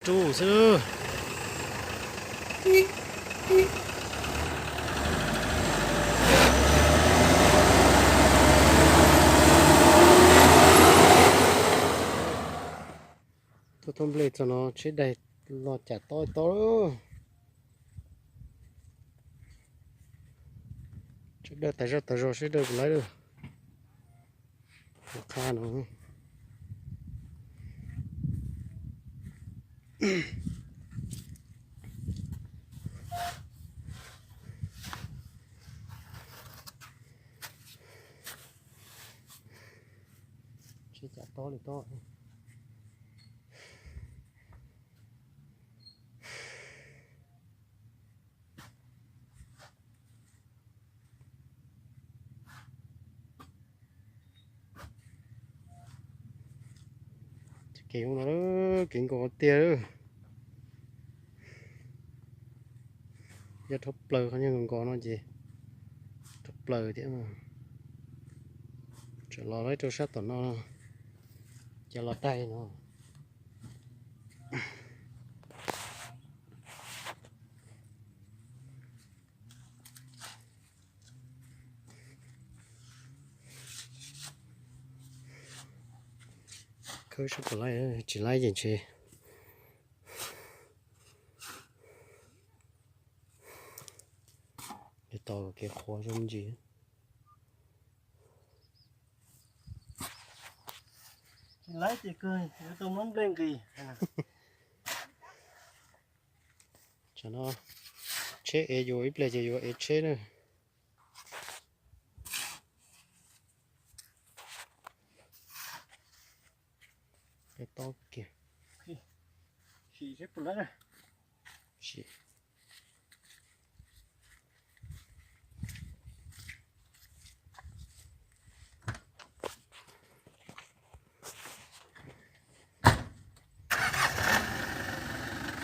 rub xwb. Tuaj thauj nplej txog no tsheb daig los cam tob tob. Tsheb daig tas zog tas zog seb daig puas laib lawm. Qha no. Tsheb cam tob li tob. Kev no kev nkaus tiag. Yog rhau plaws qhov nkaus nkaus no ces rhau plaws thiab. Tseem los lawm rau sab tom no, ces los daig no. Khawb seb puas laib, tsis laib ces ntshe yuav tau kev qhuav zoo me ntsis. Tsis laib ces kawg yuav tau muab nplej nqis. Tsam no tsheb ev yus ib pliag ces yuav ev tsheb na. Tob kiag. Sim seb puas laib na. Sim.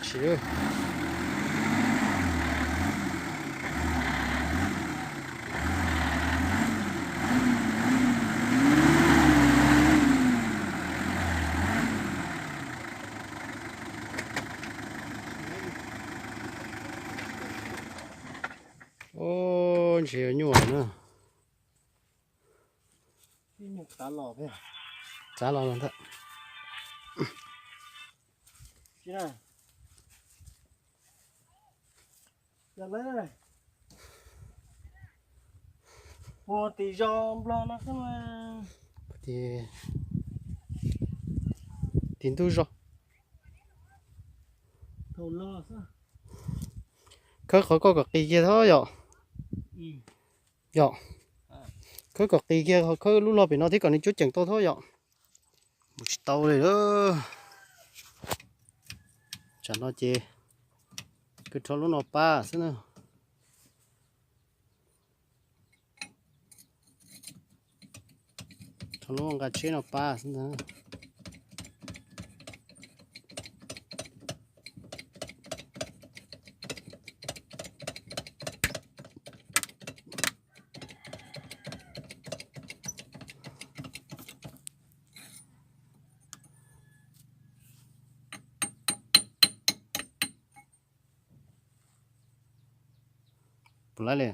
Sim. Ub, ntshe yuav nyuaj na. Txav los los ntag. Puag tim zos Nplog no xwb mas. Tim, tim ntug zos. Khawb qhov koj kom qis kiag thiab yom. Yom. Khawb kom qis kiag, khawb lub log pem no thiab kom nws cuab ceem tau thiab yom. Mus tsis tau li lawm. Tsam no ces kawg rho lub no pab xwb na. Rho lub nqa tsheb no pab xwb ntag. Puas laib li?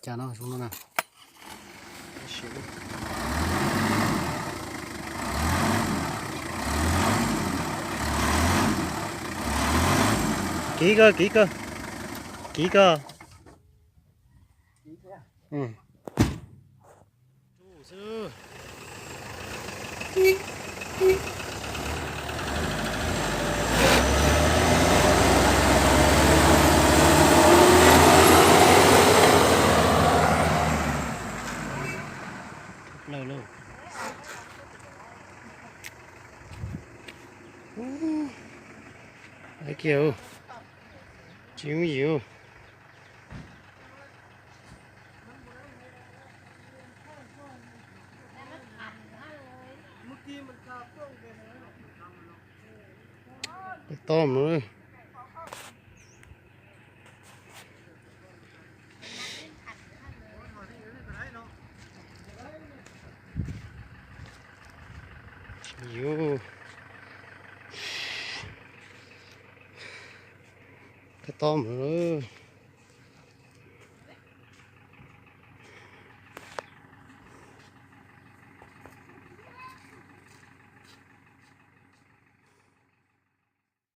Cas no zoo no na. Kiv koj, kiv koj, kiv koj. Kiag, tsis yooj yim. Peb tob mus. Tsis yooj. Peb tob mus.